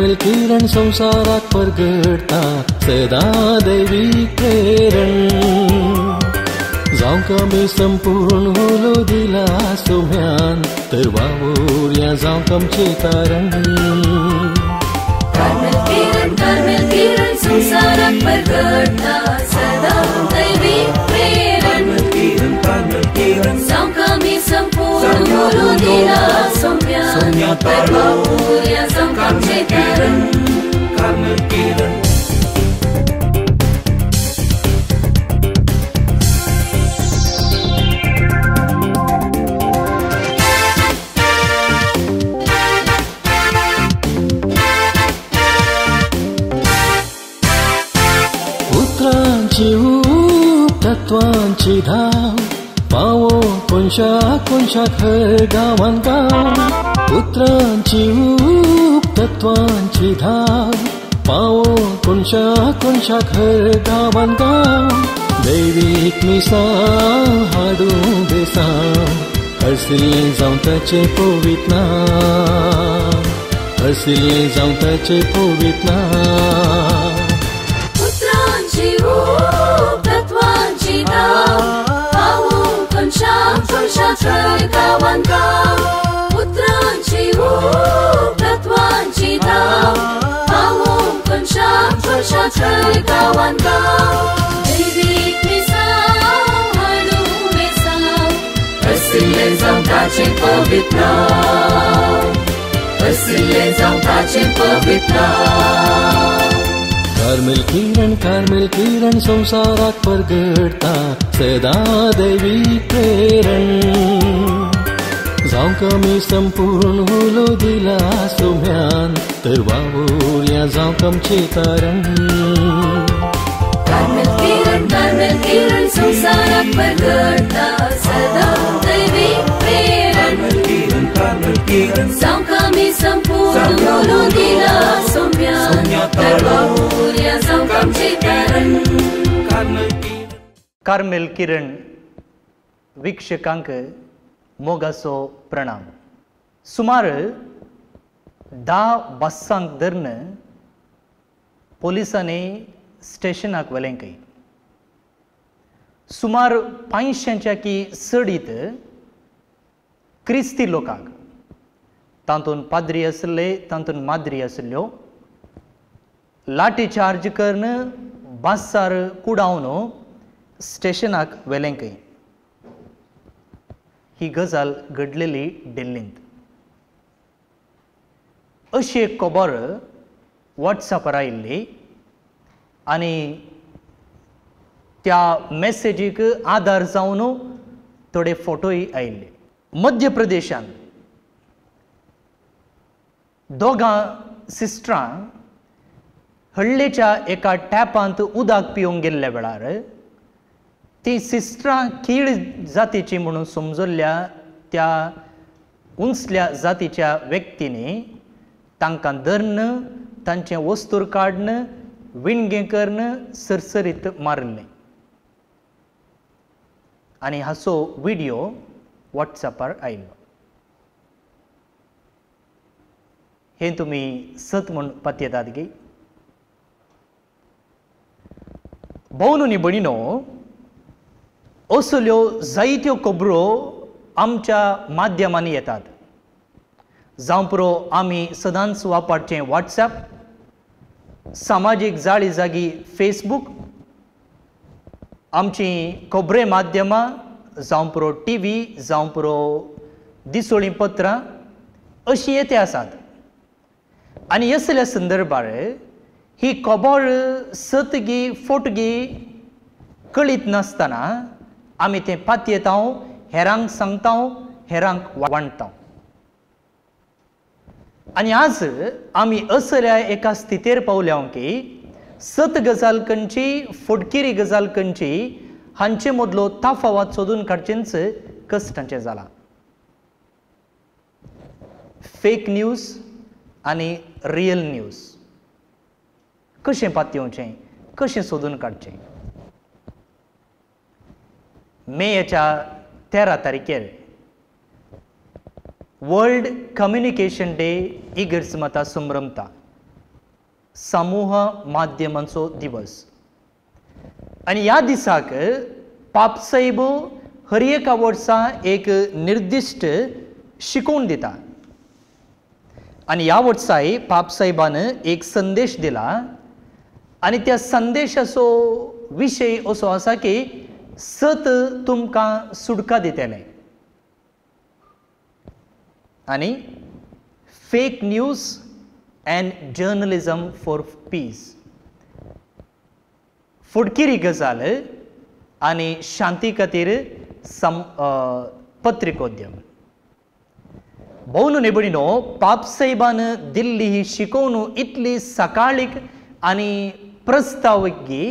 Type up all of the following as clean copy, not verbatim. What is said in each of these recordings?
Carmel किरण संवसाराक परगडटा सदां दैवी प्रेरण. जावंक आमी संपूर्ण उलो दिला सोम्यान तर वावुरया जावंक आमचें तारण. कार्मेल किरण कार्मेल किरण संवसाराक परगडटा सदां दैवी प्रेरण. जावंक आमी संपूर्ण उलो दिला सोम्यान तर वावुरया जावंक आमचें तारण. कार्मेल किरण. उतरांची ऊब तत्वांची धाव पावो कोनशा कोनशाक हर गांवान गांव. उतरांची ऊब तत्वांची धाव पावो कोनशा कोनशाक हर गांवान गांव. दैवीक मिसां हाडूं बेसांव हरसिल्लें जावं ताचें पवित्र नांव, हरसिल्लें जावं ताचें पवित्र नांव. उतरांची ऊब तत्वांची धाव पावो कोनशा कोनशाक हर गांवान गांव. उतरांची ऊब तत्वांची धाव पावो कोनशा कोनशाक हर गांवान गांव. दैवीक मिसांव हाडूं बेसांव हरसिल्लें जावं ताचें पवित्र नांव, हरसिल्लें जावं ताचें पवित्र नांव. कार्मेल किरण कार्मेल किरण संवसाराक परगडटा सदां दैवी प्रेरण. जावंक आमी संपूर्ण उलो दिला सोम्यान तर वावुरया जावंक आमचें तारण. कार्मेल किरण कार्मेल किरण संवसाराक परगडटा सदां दैवी प्रेरण. जावंक आमी संपूर्ण उलो दिला सोम्यान तर वावुरया जावंक आमचें तारण. कार्मेल किरण वीक्षकांक मोगाचो प्रणाम. सुमार 10 बस्सांक धरून पोलिसांनी स्टेशनाक व्हेलें खंय. सुमार 500च्या की चडीत क्रिस्ती लोकांक, तातूंत पाद्री आशिल्ले तातूंत माद्री आशिल्ल्यो, लाठी चार्ज करून बस्सार कुडावन स्टेशनाक व्हेलें खंय. ही गजाल घडलेली दिल्लींत. अशी एक खबर वॉट्सॅपार आयिल्ली आनी त्या मॅसेजीक आदार जावन थोडे फोटोय आयिल्ले. मध्य प्रदेशांत दोगां सिस्टरां हळ्ळेच्या एका टॅपांत उदक पिवंक गेल्ल्या वेळार ती सिस्टरां कीळ जातीची म्हणून समजल्ल्या त्या उंचल्या जातीच्या व्यक्तींनी तांकां धरून तांचें वस्तूर काडून विणगें करून सरसरीत मारिल्लें आनी हाचो व्हिडियो वॉट्सॅपार आयिल्लो. हें तुमी सत म्हूण पत्यतात गी? भोवनुनी भयणीनो, असल्यो जायत्यो खबरो आमच्या माध्यमांनी येतात. जावं पुरो आमी सदांच वापरचें वॉट्सॅप, सामाजीक जाळी जागी फेसबूक, आमची खबरे माध्यमां जावं पुरो टी व्ही, जावं पुरो दिसोळीं पत्रां अशीं येते आसात. आनी असल्या संदर्भार ही खबर सतगी फोटगी कळीत नासतना आमी तें पातयेता, हेरांक सांगता, हेरांक वांटता. आनी आज आमी असल्या एका स्थितीर पावल्या की सत गजाल खंयची फोटकिरी गजाल खंयची हांचे मदलो तफावत सोदून काडचेंच कश्टांचें जालां. फेक न्यूज आनी रियल न्यूज कशें पातयेवचें, कशें सोदून काडचें? मेच्या 13 तारखेर वर्ल्ड कम्युनिकेशन डे इगर्ज माता संभ्रमता. समूह माध्यमांचो दिवस आनी ह्या दिसाक पापसाहेब हर एका वर्सा एक निर्दिश्ट शिकोवन दिता आनी ह्या वर्साय पापसाहेबान एक संदेश दिला आनी त्या संदेशाचो विशय असो आसा की सत तुमकां सुटका दितलें आनी fake news and journalism for peace, फुडकिरी गजाल आनी शांती खातीर पत्रिकोद्यम. भोवन निबणीनो पापसाहेबान दिल्ली ही शिकोवन इतली सकाळीक आनी प्रस्तावीक गी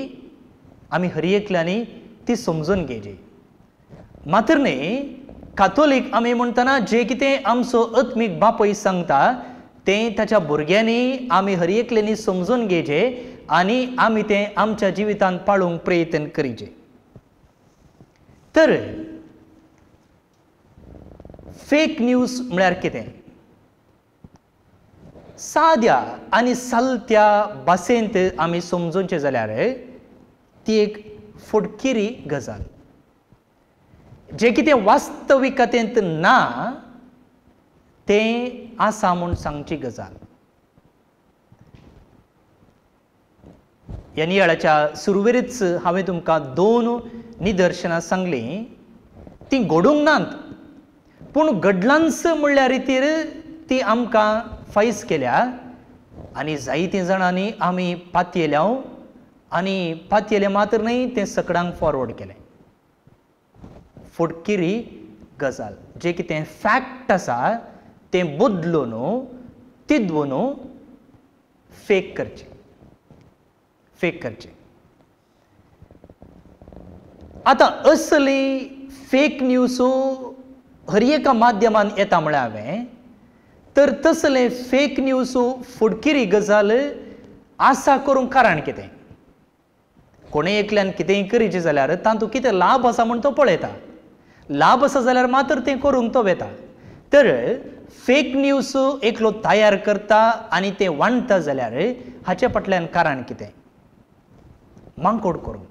आमी हर एकल्यांनी ती समजून घेवची. मात्र न्ही कातोलीक आमी म्हणटना जे कितें आमचो आत्मीक बापूय सांगता तें ताच्या भुरग्यांनी आमी हर एकल्यांनी समजून घेवचें आनी आमी तें आमच्या जिवितांत पाळूंक प्रयत्न करीचे. तर फेक न्यूज म्हळ्यार कितें? साद्या आनी सालत्या भाशेंत आमी समजूचें जाल्यार ती एक फटकिरी गजाल, जें कितें वास्तविकतेंत ना तें आसा म्हूण सांगची गजाल. ह्या नियाळाच्या सुरवेरच हांवें तुमकां दोन निदर्शनां सांगलीं, तीं घडूंक नात पूण घडलांच म्हणल्या रितीर ती आमकां फायस केल्या आनी जायतीं जाणांनी आमी पातयेल्या आनी पातयेले मात्र न्हय तें सकडांक फॉरवर्ड केलें. फटकिरी गजाल, जें कितें फॅक्ट आसा तें बदलून तिदवून फेक करचें, फेक करचें. आतां असली फेक न्यूज हर एका माध्यमान येता म्हळ्यार हांवें, तर तसले फेक न्यूज फुडकिरी गजाल आसा करूंक कारण कितें? कोणें एकल्यान कितेंय करीचें जाल्यार तातूंत कितें लाभ आसा म्हूण तो पळयता, लाभ आसा जाल्यार मात्र तें करूंक तो वेता. तर फेक न्यूज एकलो तयार करता आनी तें वांट्टा जाल्यार हाचे फाटल्यान कारण कितें? मांकोड करूंक,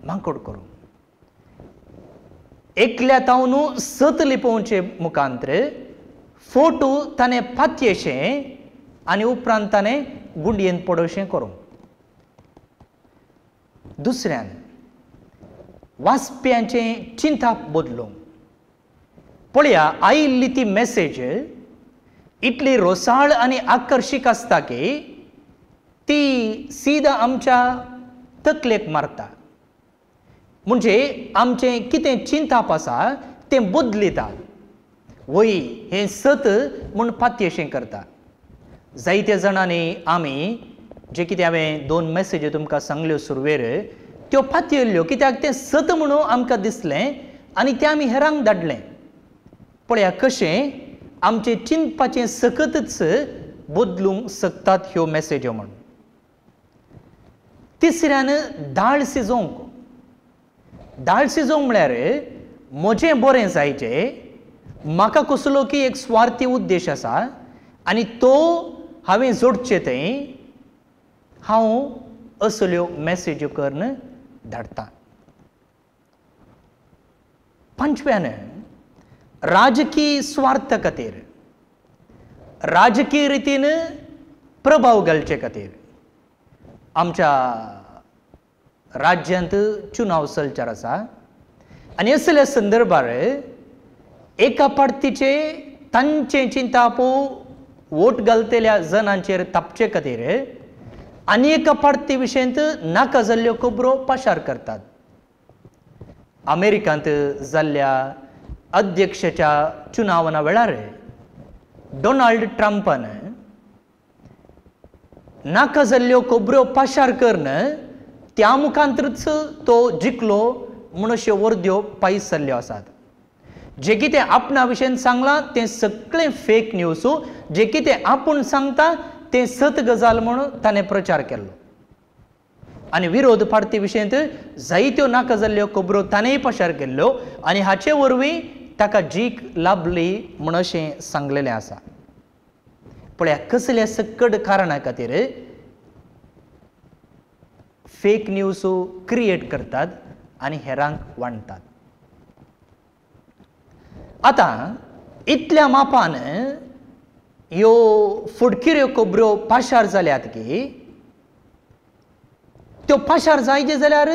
मांकोड करूंक. एकल्या तावन सत लिपोवचे मुखांतर फोटो ताणें पातयेशें आनी उपरांत ताणें गुंडयेन पडोवशें करूंक. दुसऱ्यान वाचप्यांचें चिंताप बदलूंक. पळया आयिल्ली ती मॅसेज इतली रोसाळ आनी आकर्शीक आसता की ती सीधा आमच्या तकलेक मारता, म्हणजे आमचें कितें चिंताप आसा तें बदलिता, वय हें सत म्हूण पातयेशें करता. जायत्या जाणांनी आमी जे कितें हांवें दोन मॅसेजी तुमकां सांगल्यो सुरवेर त्यो पातयेल्ल्यो कित्याक तें सत म्हणून आमकां दिसलें आनी तें आमी हेरांक धाडलें. पळया कशें आमचें चिंतपाचें सकतच बदलूंक शकतात ह्यो मॅसेज्यो म्हूण. तिसऱ्यान दाळ शिजोवंक. दाळ शिजोवंक म्हळ्यार म्हजें बरें जायचें, म्हाका कसलो की एक स्वार्थी उद्देश आसा आनी तो हांवें जोडचें थंय हांव असल्यो मॅसेज्यो करून धाडटा. पांचव्यान राजकीय स्वार्थ खातीर, राजकीय रितीन प्रभाव घालचे खातीर आमच्या राज्यांत चुनाव चलचार आसा आनी असल्या संदर्भार एका पार्टीचे तांचें चिंताप वोट घालतल्या जणांचेर तापचे खातीर आनी एका पार्टी विशयंत नाका जाल्ल्यो खबरो पाशार करतात. अमेरिकांत जाल्ल्या अध्यक्षाच्या चुनावना वेळार डोनाल्ड ट्रंपान नाका जाल्ल्यो खबरो पाशार करून त्या मुखांतच तो जिखलो म्हूण अश्यो वर्द्यो पायस जाल्ल्यो आसात. जे कितें आपणा विशयन सांगलां तें सगळें फेक न्यूज, जे कितें आपूण सांगता तें सत गजाल म्हूण ताणें प्रचार केल्लो आनी विरोध पार्टी विशयंत जायत्यो नाका जाल्ल्यो खबरो ताणेंय पाशार केल्ल्यो आनी हाचे वरवीं ताका जीक लाभली म्हूण अशें सांगलेलें आसा. पळया कसल्या सकट कारणा खातीर फेक न्यूज क्रिएट करतात आनी हेरांक वांटतात. आतां इतल्या मापान ह्यो फुडकिऱ्यो खबऱ्यो पाशार जाल्यात की त्यो पाशार जायचे जाल्यार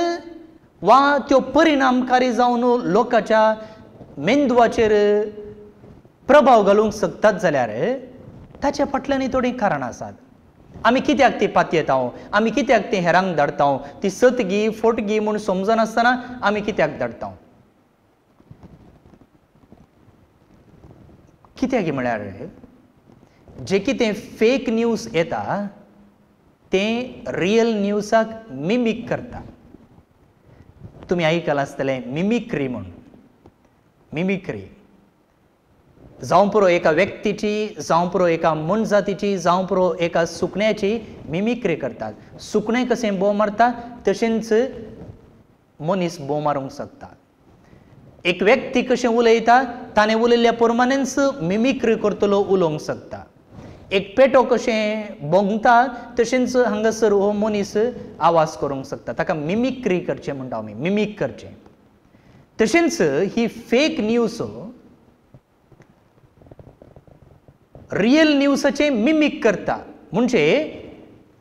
वा त्यो परिणामकारी जावन लोकांच्या मेंदवाचेर प्रभाव घालूंक शकतात जाल्यार ताच्या फाटल्यानूय थोडीं कारणां आसात. आमी कित्याक ती पातयेता, आमी कित्याक ती हेरांक धाडटा, ती सतगी फोटगी म्हूण समजनासतना आमी कित्याक धाडटा? कित्याक म्हळ्यार जे कितें फेक न्यूज येता तें रियल न्यूजाक मिमीक करता. तुमी आयकलां आसतलें मिमिक्री म्हूण. मिमिक्री जावं पुरो एका व्यक्तीची, जावं पुरो एका मनजातीची, जावं पुरो एका सुकण्याची मिमिक्री करतात. सुकणें कशें बोव मारता तशेंच मनीस बोव मारूंक शकता. एक व्यक्ती कशें उलयता ताणें उलयल्ल्या प्रमाणेच मिमिक्री करतलो उलोवंक शकता. एक पेटो कशें भोंगता तशेंच हांगासर हो मनीस आवाज करूंक शकता. ताका मिमिक्री करचें म्हणटा आमी, मिमीक करचें. तशेंच ही फेक न्यूज रियल न्यूजाचें मिमीक करता. म्हणजे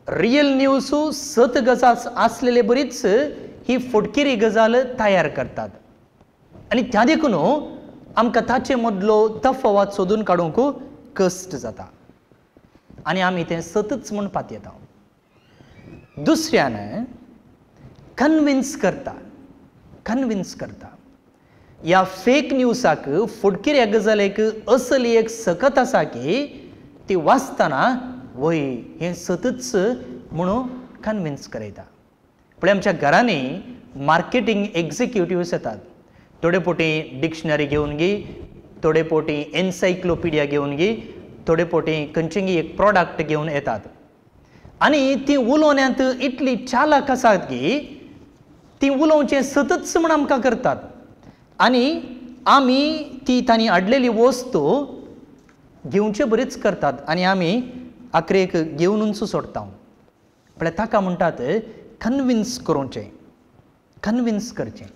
रियल न्यूज सत गजाल आसलेले बरीच ही फटकिरी गजाल तयार करतात आनी त्या देखून आमकां ताचे मदलो तफावत सोदून काडूंक कश्ट जाता आनी आमी तें सतच म्हूण पातयेता. दुसऱ्यान कन्विन्स करता, कन्विन्स करता. ह्या फेक न्यूजाक फटकिऱ्या गजालेक असली एक सकत आसा की ती वाचतना वय हें सतच म्हणून कन्विन्स करयता. पळय आमच्या घरांनी मार्केटींग एक्झिक्युटिव्स येतात, थोडे पोटी डिक्शनरी घेवन गी, थोडे पोटी एन्सायक्लोपिडिया घेवन गी, थोडे पोटी खंयचेंगी एक प्रोडक्ट घेवन येतात आनी ती उलोवण्यांत इतली चालक आसात की ती उलोवचें सतच म्हूण आमकां करतात आनी आमी ती तांणी हाडलेली वस्तू घेवचे बरीच करतात आनी आमी आखरेक घेवनूच सोडटा. पळय ताका म्हणटात कन्विन्स करोवचें, कन्विन्स करचें.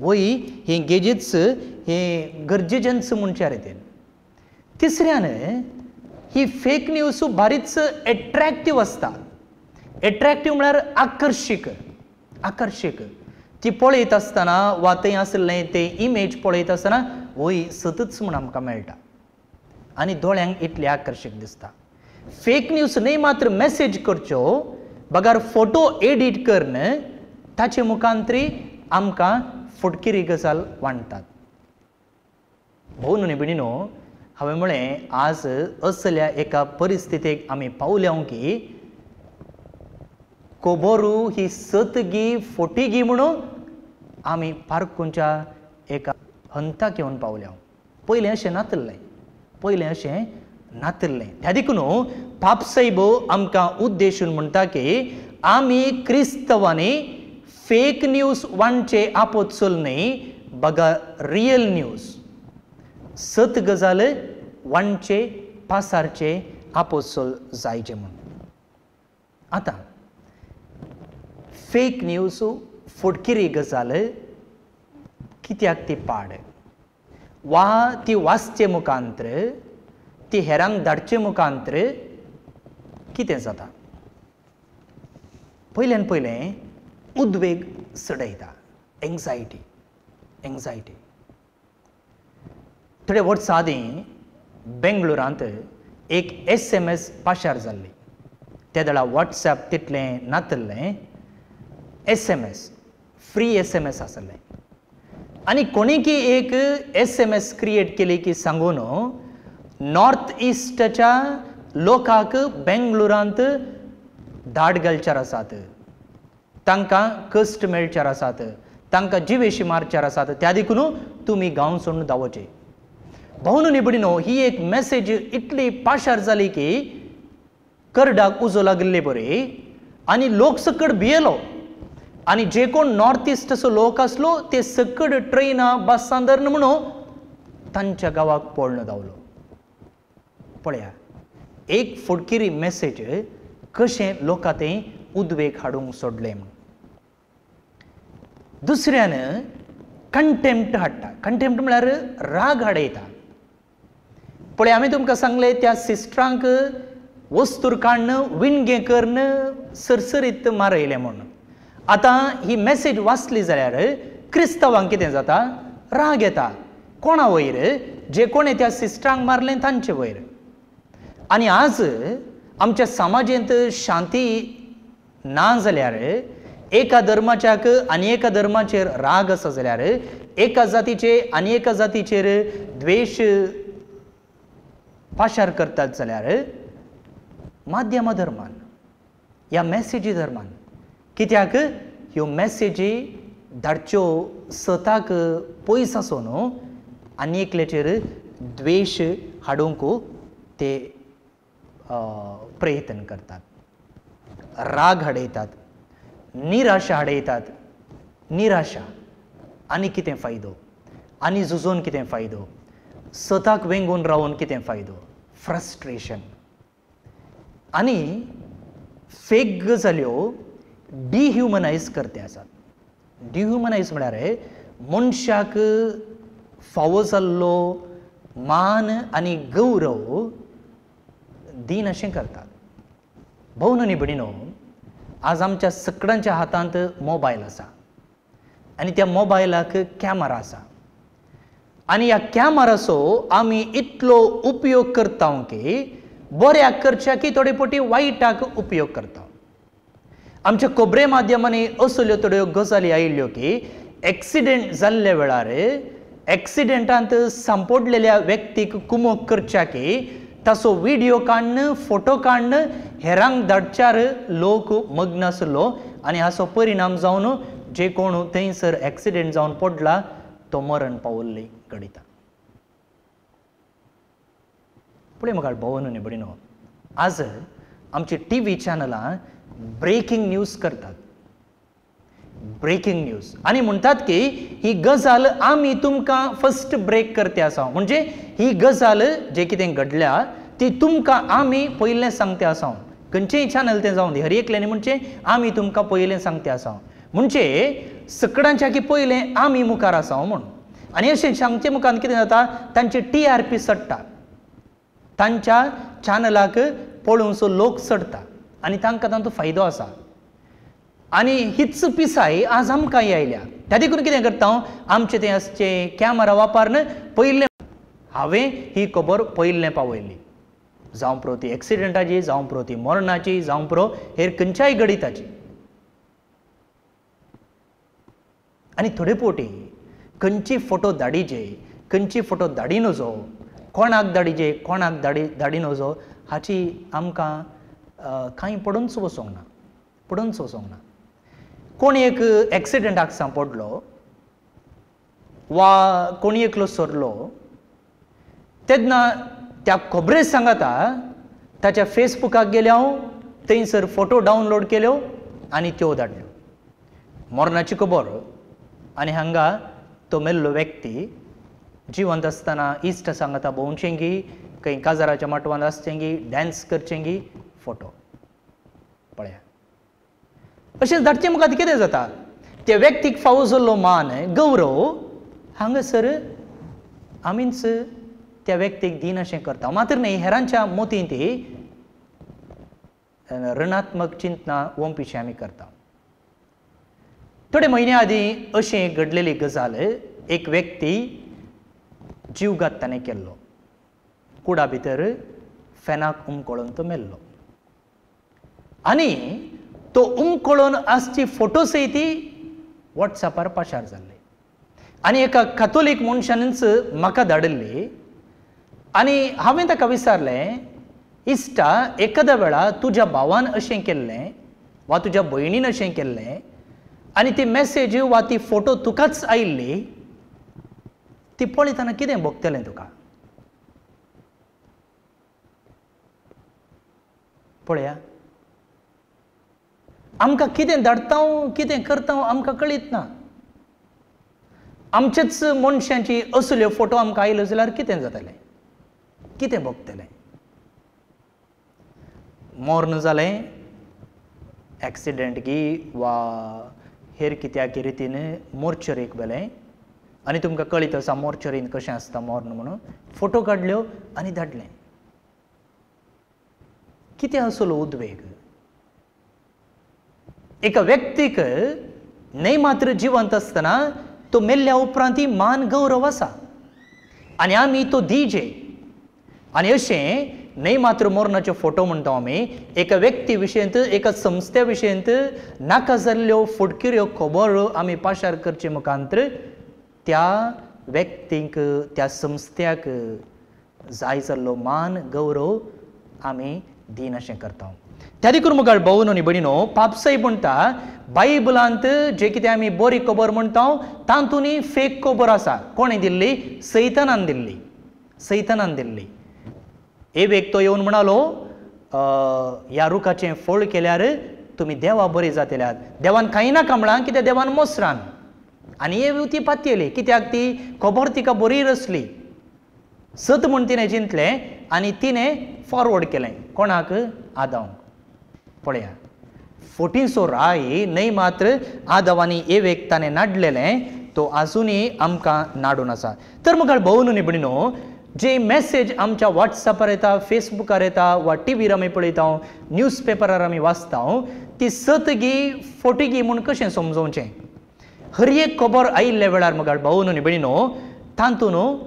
वय हें गेजेच हें गरजेचेंच म्हणच्या रितीन. तिसऱ्यान ही फेक न्यूज बारीच एट्रॅक्टीव आसता. एट्रॅक्टीव म्हळ्यार आकर्शीक, आकर्शीक. ती पळयत आसतना वा थंय आशिल्लें तें इमेज पळयत आसतना वय सतच म्हूण आमकां मेळटा आनी दोळ्यांक इतलें आकर्शीक दिसता. फेक न्यूज न्हय मात्र मॅसेज करच्यो बगर फोटो एडीट करून ताचे मुखांतरी आमकां फटकिरी गजाल वांटतात. भोव न्हय भयणीनो, हांवें म्हळें आज असल्या एका परिस्थितीक आमी पावल्या की खबरू ही सतगी फोटीगी म्हणून आमी पारखुंच्या एका हंताक येवन पावल्या. पयलें अशें नातिल्लें, पयलें अशें नातिल्लें. त्या देखून पापसायब आमकां उद्देशून म्हणटा की आमी क्रिस्तवांनी फेक न्यूज वांटचे आपोत्सल न्हय बगा रियल न्यूज सत गजाल वांटचे पासारचे आपोत्सल जायचे म्हूण. आतां फेक न्यूज फटकिरी गजाल कित्याक ती पाड वा ती वाचचे मुखांत्र ती हेरांक धाडचे मुखांत्र कितें जाता? पयल्यान पयलें उद्वेग चडयता, एंग्जायटी, एंग्जायटी. थोडे वर्सां आदीं बेंगलोरांत एक SMS पाशार जाल्ली. त्या वेळार वॉट्सएप तितलें नातिल्लें, SMS, free SMS आसलें आनी कोणीकी एक SMS create केली की सांगून नॉर्थ इस्टाच्या लोकांक बेंगलोरांत धाड घालच्यार आसात, तांकां कश्ट मेळच्यार आसात, तांकां जिवेशी मारच्यार आसात, त्या देखून तुमी गांव सोडून धांवचे. भोवन निबडिनो ही एक मॅसेज इतली पाशार जाली की करडाक उजो लागिल्ले बरी आनी लोक सकड भियेलो आनी जे कोण नॉर्थ इस्टाचो लोक आसलो ते सकड ट्रेनां बसां धरून म्हणून तांच्या गांवाक पळोवन धांवलो. पळया एक फटकिरी मॅसेज कशें लोकां तें उद्वेग हाडूंक सोडलें म्हूण. दुसऱ्यान कंटेम्प्ट हाडटा. कंटेम्प्ट म्हळ्यार राग हाडयता. पळय आमी तुमकां सांगलें त्या सिस्टरांक वस्तूर काडून विणगें करून सरसरीत मारयलें म्हूण. आतां ही मॅसेज वाचली जाल्यार क्रिस्तांवांक कितें जाता, राग येता. कोणा वयर? जे कोणें त्या सिस्टरांक मारलें तांचे वयर. आनी आज आमच्या समाजेंत शांती ना जाल्यार, एका धर्माच्याक आनी एका धर्माचेर राग आसा जाल्यार, एका जातीचे आनी एका जातीचेर द्वेश पाशार करतात जाल्यार, माध्यमा धर्मान ह्या मॅसेजी धर्मान, कित्याक ह्यो मॅसेजी धाडच्यो सताक पयस आसून न्हू आनी एकल्याचेर द्वेश हाडूंक ते प्रयत्न करतात, राग हाडयतात, निराशा हाडयतात. निराशा आनी कितें फायदो, आनी झुजोन कितें फायदो, सताक वेंगून रावून कितें फायदो, फ्रस्ट्रेशन. आनी फेक गजाल्यो डिह्युमनायज करते आसात. डिह्युमनायज म्हळ्यार मनशाक फावो जाल्लो मान आनी गौरव दिन अशें करतात. भोवन आनी भयणीनो, आज आमच्या सगळ्यांच्या हातांत मोबायल आसा आनी त्या मोबायलाक कॅमरा आसा आनी ह्या कॅमराचो आमी इतलो उपयोग करता की बऱ्याक करच्या की थोडे फावटी वायटाक उपयोग करता. आमच्या खबरे माध्यमांनी असल्यो थोड्यो गजाली आयिल्ल्यो की एक्सिडेंट जाल्ल्या वेळार एक्सिडेंटांत सांपडलेल्या व्यक्तीक कुमोक करच्या की ताचो व्हिडियो काडून फोटो काडून हेरांक धाडच्यार लोक मग्न आसलो आनी हाचो परिणाम जावन जे कोण थंयसर एक्सिडेंट जावन पडला तो मरण पावल्ली घडिता. पळय म्हाका भोवन न्ही भयणीनो, आज आमची टी व्ही चॅनलां ब्रेकींग न्यूज करतात, ब्रेकींग न्यूज, आनी म्हणटात की ही गजाल आमी तुमकां फर्स्ट ब्रेक करते आसा, म्हणजे ही गजाल जे कितें घडल्या ती तुमकां आमी पयलें सांगते आसा. खंयचेय चॅनल तें जावन दी, हर एकल्यानी म्हणजे आमी तुमकां पयलें सांगते आसा, म्हणजे सगळ्यांच्या की पयलें आमी मुखार आसा म्हूण. आनी अशें सांगचे मुखार कितें जाता, तांची टी आर पी चडटा, तांच्या चॅनलाक पळोवचो लोक चडटा आनी तांकां तांचो फायदो आसा. आनी हीच पिसाय आज आमकां आयल्या. त्या देखून कितें करता हांव, आमचे तें आसचे कॅमरा वापरून पयलें हांवें ही खबर पयलें पावयली, जावं पुरो ती एक्सिडंटाची, जावं पुरो ती मरणाची, जावं पुरो हेर खंयच्याय घडिताची. आनी थोडे फावटी खंयची फोटो धाडीचे, खंयची फोटो धाडी नजो, कोणाक धाडीचे कोणाक धाडी नजो हाची आमकां कांय पडूनच वचोंक ना, पडूनच वचोंक ना. कोण एक एक्सिडंटाक सांपडलो वा कोणी एकलो सरलो तेन्ना त्या खबरे सांगाता ताच्या फेसबुकाक गेले हांव, थंयसर फोटो डावनलोड केल्यो आनी त्यो धाडल्यो. मरणाची खबर आनी हांगा तो मेल्लो व्यक्ती जिवंत आसतना इश्ट सांगाता भोंवचेंगी, खंय काजाराच्या माटवांत आसचेंगी, डांस करचेंगी फोटो पळया. अशें धाडचे मुखार कितें जाता, त्या व्यक्तीक फावो जाल्लो मान गौरव हांगासर आमीच त्या व्यक्तीक दिन अशें करता. मात्र न्ही, हेरांच्या मोतींत ती ऋणात्मक चिंतना ओंपिशें आमी करता. थोडे म्हयन्या आदीं अशें घडलेली गजाल, एक व्यक्ती जीवघात ताणें केल्लो, कुडा भितर फॅनाक उमकळून तो मेल्लो आनी तो उमकळून आसची फोटो सयत वॉट्सॅपार पाशार जाल्ले आनी एका कातोलीक मनशानच म्हाका धाडिल्ली. आनी हांवें ताका विचारलें, इश्टा एखाद्या वेळा तुज्या भावान अशें केल्लें वा तुज्या भयणीन अशें केल्लें आनी ती मॅसेज वा ती फोटो तुकाच आयिल्ली, ती पळयतना कितें भोगतलें तुका? पळया आमकां कितें धाडटा कितें करता आमकां कळीत ना. आमचेच मनशांची असल्यो फोटो आमकां आयल्यो जाल्यार कितें जातलें, कितें भोगतलें? मर्ण जालें एक्सिडंट की वा हेर कित्याक रितीन मोर्चरीक व्हेलें आनी तुमकां कळीत आसा मोर्चरीन कशें आसता मोर्न म्हणून फोटो काडल्यो आनी धाडलें. कितें आसलो उद्वेग एका व्यक्तीक न्हय मात्र जिवंत आसतना तो मेल्ल्या उपरांत मान गौरव आसा आनी आमी तो दिजे. आनी अशें न्हय मात्र मरणाचे फोटो म्हणटा आमी एका व्यक्ती विशयंत एका संस्थे विशयंत नाका जाल्ल्यो फटकिऱ्यो खबर आमी पाशार करचे मुखांतर त्या व्यक्तींक त्या संस्थ्याक जाय जाल्लो मान गौरव आमी दिनाशें करता. त्या देखून मुखार भोवन आनी भयणीनो पापसाई म्हणटा बायबलांत जे कितें आमी बरी खबर म्हणटा तातूंतय फेक खबर आसा. कोणें दिल्ली? सैतानान दिल्ली. सैतानान दिल्ली. एवेक तो येवन म्हणालो ह्या रुखाचें फळ केल्यार तुमी देवा बरी जातल्यात. देवान कांय नाका म्हळां कित्याक देवान मोसरान. आनी एव ती पातयेली कित्याक ती खबर तिका बरी रसली सत म्हूण तिणें चिंतलें आनी तिणें फॉरवर्ड केलें कोणाक? आदांव. पळया फोटींचो राय न्हय मात्र आदाव आनी एवेक ताणें नाडलेलें तो आजुनूय आमकां नाडून आसा. तर मुखार भोवन आनी भयणीनो जे मॅसेज आमच्या वॉट्सॅपार येता फेसबुकार येता वा टिवीर आमी पळयता न्यूज पेपरार आमी वाचता ती सत गी फोटी गी म्हूण कशें समजोवचें? हर एक खबर आयिल्ल्या वेळार मुखार भोवन आनी भयणीनो तातूंत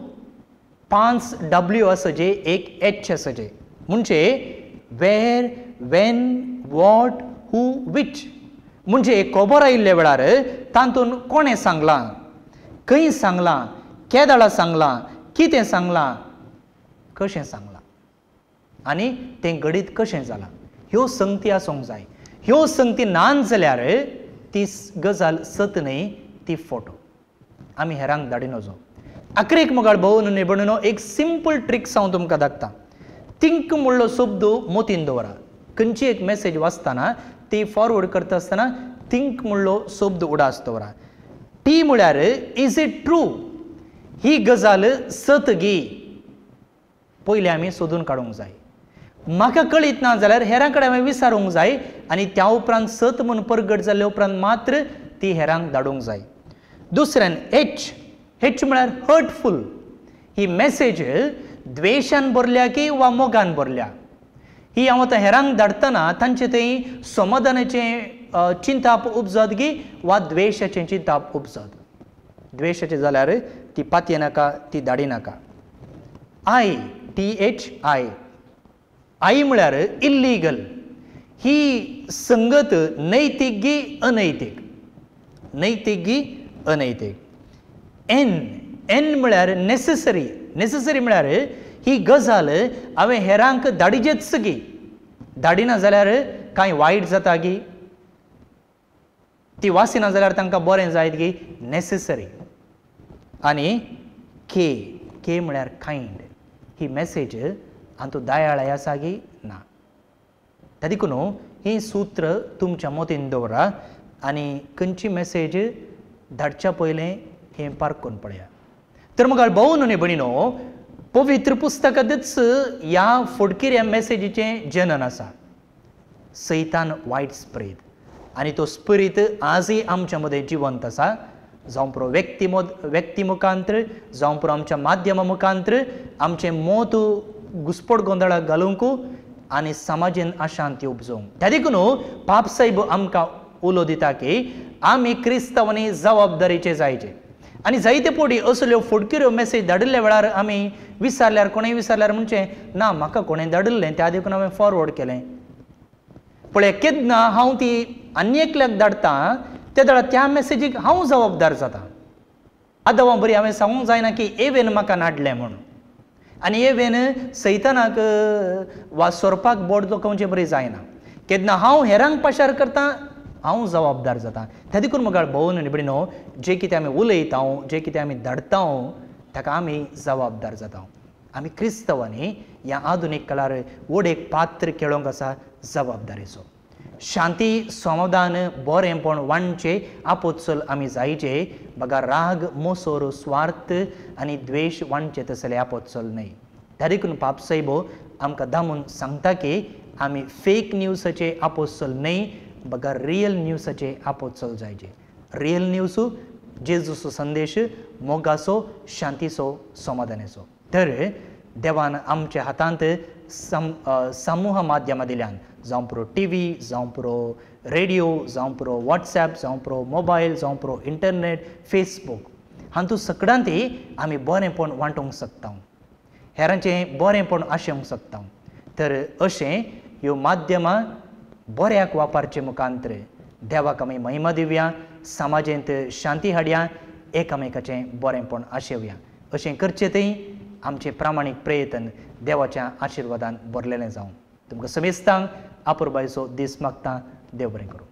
5 W आसचे एक H आसचे म्हणजे where when what who which. म्हणजे खबर आयिल्ल्या वेळार तातूंत कोणें सांगलां खंय सांगलां केदळा सांगलां कितें सांगलां कशें सांगलां आनी तें घडीत कशें जालां ह्यो संगती आसूंक जाय. ह्यो संगती ना जाल्यार ती गजाल सत न्हय ती फोटो आमी हेरांक धाडी नजो. आखरेक मुखार भोवन आनी भयणीनो एक सिंपल ट्रिक्स हांव तुमकां दाखता. थिंक म्हणलो शब्द मोतीन दवरा. खंयची एक मॅसेज वाचतना ती फॉरवर्ड करता आसतना थिंक म्हणलो शब्द उडास दवरा. टी म्हळ्यार is it true ही गजाल सत गी पयलीं आमी सोदून काडूंक जाय. म्हाका कळीत ना जाल्यार हेरां कडेन हांवें विचारूंक जाय आनी त्या उपरांत सत म्हूण परगट जाल्ले उपरांत मात्र ती हेरांक धाडूंक जाय. दुसऱ्यान एच एच म्हळ्यार हर्टफूल ही मॅसेज द्वेशान भरल्या की वा मोगान भरल्या ही हांव आतां हेरांक धाडटना तांचे थंय समाधानाचें चिंताप उपजत गी वा द्वेशाचें चिंताप उपजत. द्वेशाचें जाल्यार ती पातये नाका ती धाडी नाका. I T H I I म्हळ्यार इल्लीगल ही संगत नैतीक गी अनैतीक नैतीक गी अनैतीक. एन एन म्हळ्यार नेसेसरी नेसेसरी म्हळ्यार ही गजाल हांवें हेरांक धाडिजेच गी धाडिना जाल्यार कांय वायट जाता गी ती वासिना जाल्यार तांकां बरें जायत गी नेसेसरी. आनी के के म्हळ्यार कायंड ही मॅसेज हातूंत दयाळ आसा गी ना. त्या देखून ही सूत्र तुमच्या मतीन दवरा आनी खंयची मॅसेज धाडच्या पयलें हें पारखून पळया. तर मुखार भोवन आनी भयणीनो पवित्र पुस्तकांतच ह्या फटकिऱ्या मॅसेजीचें जनन आसा. सैतान वायट स्पिरीत आनी तो स्पिरीत आजय आमच्या मदें जिवंत आसा. जावं पुरो व्यक्ती मुखांत्र जावं पुरो आमच्या माध्यमा मुखांत्र आमचें मत घुस्पट गोंदळाक घालूंक आनी समाजेन अशांती उपजोवंक. त्या देखून पापसाहेब आमकां उलो दिता की आमी क्रिस्तांवांनी जबाबदारीचे जायचे. आनी जायते पडी असल्यो फटकिऱ्यो मॅसेज धाडिल्ल्या वेळार आमी विचारल्यार कोणें विचारल्यार म्हणचें ना म्हाका कोणें धाडिल्लें त्या देखून हांवें फॉरवर्ड केलें. पळय केन्ना हांव ती आनी एकल्याक धाडटा त्या वेळार त्या मॅसेजीक हांव जबाबदार जाता. आदावा बरी हांवें सांगूंक जायना की एवेन म्हाका नाडलें म्हूण आनी एवेन सैतानाक वा सोरपाक बोट दुखोवचें बरी जायना. केन्ना हांव हेरांक पाशार करता हांव जबाबदार जाता. त्या देखून मुखार भोवन आनी भयणीनो जे कितें आमी उलयता जे कितें आमी धाडटा ताका आमी जबाबदार जाता. आमी क्रिस्तांवांनी ह्या आधुनीक काळार व्हड एक पात्र खेळोंक आसा जबाबदारीचो. शांती समाधान बरेंपण वांटचें आपोत्सल आमी जायचे बगा राग मोसोर स्वार्थ आनी द्वेश वांटचे तसले आपोत्सल न्हय. त्या देखून पापसाहेब आमकां दामून सांगता की आमी फेक न्यूजाचे आपोत्सल न्हय बगा रियल न्यूजाचे आपोत्सल जायचे. रियल न्यूज, जेजूचो संदेश, मोगाचो, शांतीचो, समाधानाचो. तर देवान आमच्या हातांत समूह माध्यमां दिल्यान, जावं पुरो टी व्ही, जावं पुरो रेडियो, जावं पुरो वॉट्सॅप, जावं पुरो मोबायल, जावं पुरो इंटरनेट, फेसबूक, हातूंत सगळ्यांत आमी बरेंपण वांटूंक शकता, हेरांचें बरेंपण आशेवंक शकता. तर अशें ह्यो माध्यमां बऱ्याक वापरचे मुखांतर देवाक आमी महिमा दिवया, समाजेंत शांती हाडया, एकामेकाचें बरेंपण आशेवया. अशें करचें थंय आमचें प्रामाणीक प्रयत्न देवाच्या आशिर्वादान भरलेलें जावं. तुमकां समेस्तांक आपुरबायचो दीस मागता. देव बरें करूं.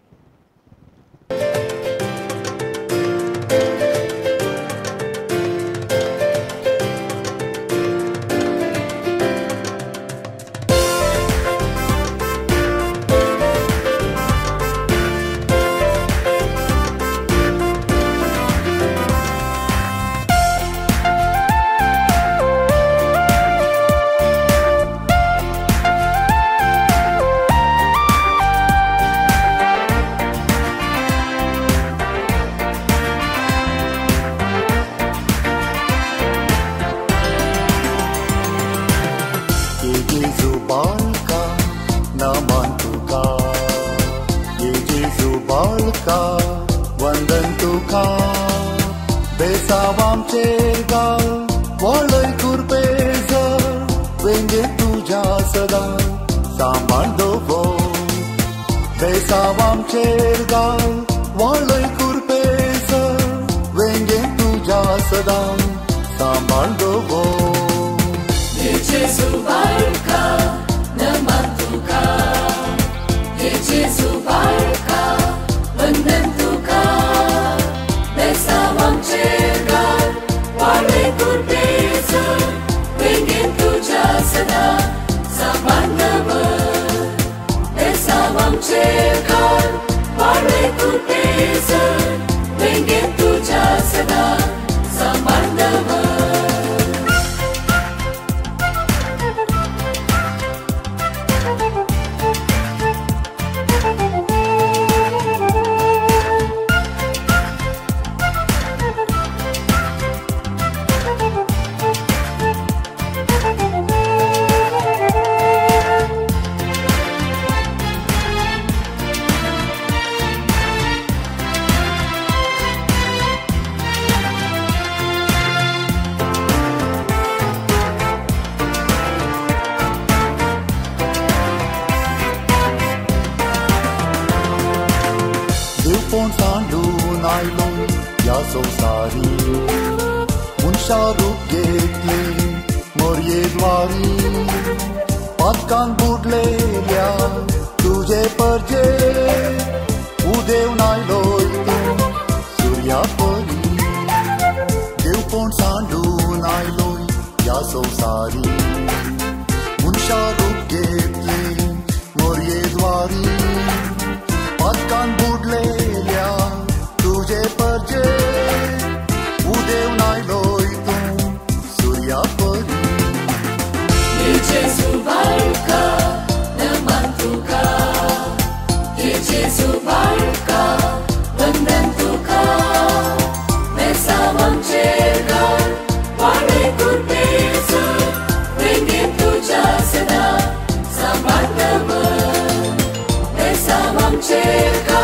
Check.